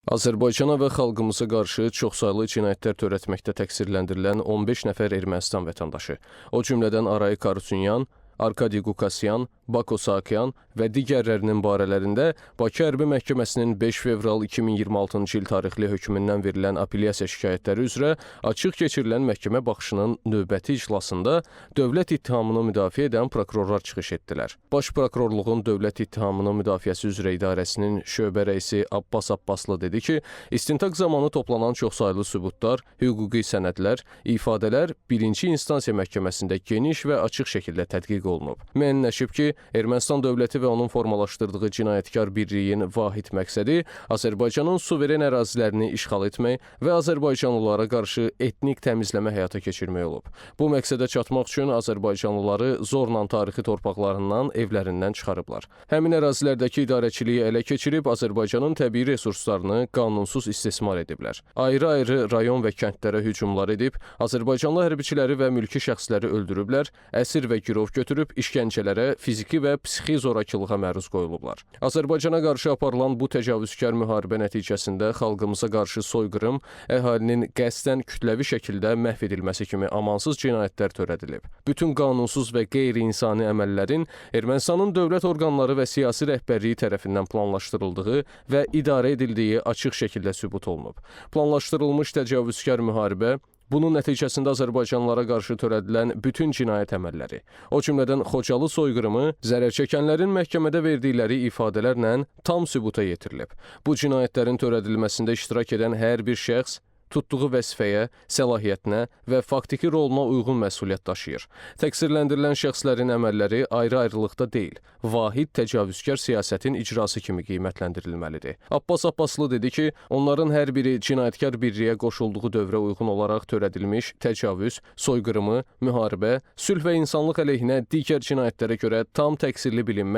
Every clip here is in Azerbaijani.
Azərbaycana və xalqımıza qarşı çoxsaylı cinayətlər törətməkdə təqsirləndirilən 15 nəfər Ermənistan vətəndaşı, o cümlədən Arayik Harutyunyan, Arkadi Qukasyan, Bako Saakyan və digərlərinin barələrində Bakı Hərbi Məhkəməsinin 5 fevral 2026-cı il tarixli hökmündən verilən apellyasiya şikayətləri üzrə açıq keçirilən məhkəmə baxışının növbəti iclasında dövlət ittihamını müdafiə edən prokurorlar çıxış etdilər. Baş Prokurorluğun Dövlət İttihamının Müdafiəsi üzrə İdarəsinin şöbə rəisi Abbas Abbaslı dedi ki, istintaq zamanı toplanan çoxsaylı sübutlar, hüquqi sənədlər, ifadələr birinci instansiya məhkəməsində geniş və açıq şəkildə tədqiq olunub. Müəyyənləşib ki, Ermənistan dövləti və onun formalaşdırdığı cinayətkar birliyin vahid məqsədi Azərbaycanın suveren ərazilərini işğal etmək və azərbaycanlılara qarşı etnik təmizləmə həyata keçirmək olub. Bu məqsədə çatmaq üçün azərbaycanlıları zorla tarixi torpaqlarından, evlərindən çıxarıblar. Həmin ərazilərdəki idarəçiliyi ələ keçirib Azərbaycanın təbii resurslarını qanunsuz istismar ediblər. Ayrı-ayrı rayon və kəndlərə hücumlar edib, azərbaycanlı hərbiçiləri və mülki şəxsləri öldürüblər, əsir və girov götürüb işgəncələrə, fiziki və psixi zorakılığa məruz qoyulublar. Azərbaycana qarşı aparılan bu təcavüzkar müharibə nəticəsində xalqımıza qarşı soyqırım, əhalinin qəsdən kütləvi şəkildə məhv edilməsi kimi amansız cinayətlər törədilib. Bütün qanunsuz və qeyri-insani əməllərin Ermənistanın dövlət orqanları və siyasi rəhbərliyi tərəfindən planlaşdırıldığı və idarə edildiyi açıq şəkildə sübut olunub. Planlaşdırılmış təcavüzkar müharibə, bunun nəticəsində azərbaycanlılara qarşı törədilən bütün cinayət əməlləri, o cümlədən Xocalı soyqırımı zərər çəkənlərin məhkəmədə verdikləri ifadələrlə tam sübuta yetirilib. Bu cinayətlərin törədilməsində iştirak edən hər bir şəxs tutduğu vəzifəyə, səlahiyyətinə və faktiki roluna uyğun məsuliyyət daşıyır. Təqsirləndirilən şəxslərin əməlləri ayrı-ayrılıqda deyil, vahid təcavüzkar siyasətin icrası kimi qiymətləndirilməlidir. Abbas Abbaslı dedi ki, onların hər biri cinayətkar birliyə qoşulduğu dövrə uyğun olaraq törədilmiş təcavüz, soyqırımı, müharibə, sülh və insanlıq əleyhinə digər cinayətlərə görə tam təqsirli bilinməklə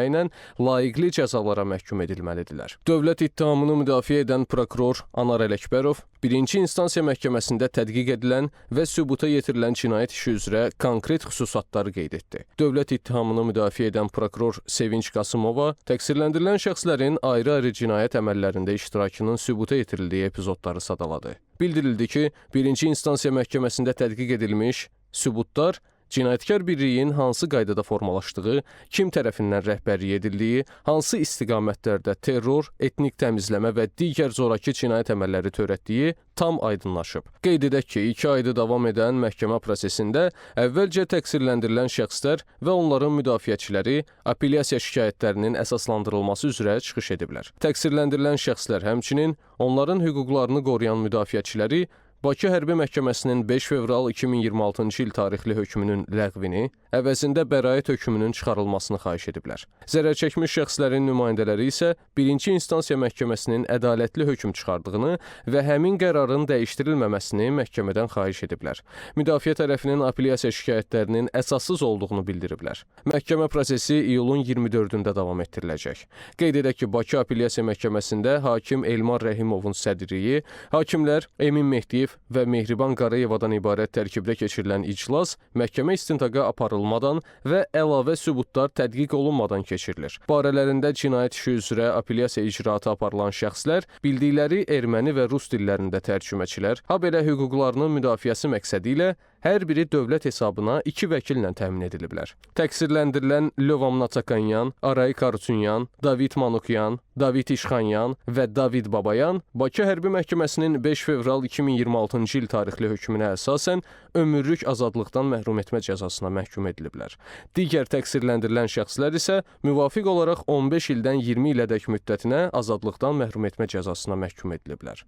layiqli cəzalara məhkum edilməlidirlər. Dövlət ittihamını müdafiə edən prokuror Anar Ələkbərov birinci instansiya məhkəməsində tədqiq edilən və sübuta yetirilən cinayət işi üzrə konkret xüsusatları qeyd etdi. Dövlət ittihamını müdafiə edən prokuror Sevinç Qasımova təqsirləndirilən şəxslərin ayrı-ayrı cinayət əməllərində iştirakının sübuta yetirildiyi epizodları sadaladı. Bildirildi ki, birinci instansiya məhkəməsində tədqiq edilmiş sübutlar cinayətkar birliyin hansı qaydada formalaşdığı, kim tərəfindən rəhbərlik edildiyi, hansı istiqamətlərdə terror, etnik təmizləmə və digər zorakı cinayət əməlləri törətdiyi tam aydınlaşıb. Qeyd edək ki, 2 ayda davam edən məhkəmə prosesində əvvəlcə təqsirləndirilən şəxslər və onların müdafiəçiləri apellyasiya şikayətlərinin əsaslandırılması üzrə çıxış ediblər. Təqsirləndirilən şəxslər, həmçinin onların hüquqlarını qoruyan müdafiəçiləri Bakı Hərbi Məhkəməsinin 5 fevral 2026-cı il tarixli hökmünün ləğvini, əvəzində bəraət hökmünün çıxarılmasını xahiş ediblər. Zərər çəkmiş şəxslərin nümayəndələri isə birinci instansiya məhkəməsinin ədalətli hökm çıxardığını və həmin qərarın dəyişdirilməməsini məhkəmədən xahiş ediblər. Müdafiə tərəfinin apellyasiya şikayətlərinin əsassız olduğunu bildiriblər. Məhkəmə prosesi iyulun 24-ündə davam etdiriləcək. Qeyd edək ki, Bakı Apellyasiya Məhkəməsində hakim Elmar Rəhimovun sədrliyi, hakimlər Emin Mehdiyev və Mehriban Qarayevadan ibarət tərkibdə keçirilən iclas məhkəmə istintaqa aparılmadan və əlavə sübutlar tədqiq olunmadan keçirilir. Barələrində cinayət işi üzrə apellyasiya icraatı aparılan şəxslər bildikləri erməni və rus dillərində tərcüməçilər, habelə hüquqlarının müdafiəsi məqsədi ilə hər biri dövlət hesabına 2 vəkillə təmin ediliblər. Təqsirləndirilən Lyovam Natsakanyan, Arayik Harutyunyan, David Manukyan, David İşxanyan və David Babayan Bakı Hərbi Məhkəməsinin 5 fevral 2026-cı il tarixli hökmünə əsasən ömürlük azadlıqdan məhrum etmə cəzasına məhkum ediliblər. Digər təqsirləndirilən şəxslər isə müvafiq olaraq 15 ildən 20 ilədək müddətinə azadlıqdan məhrum etmə cəzasına məhkum ediliblər.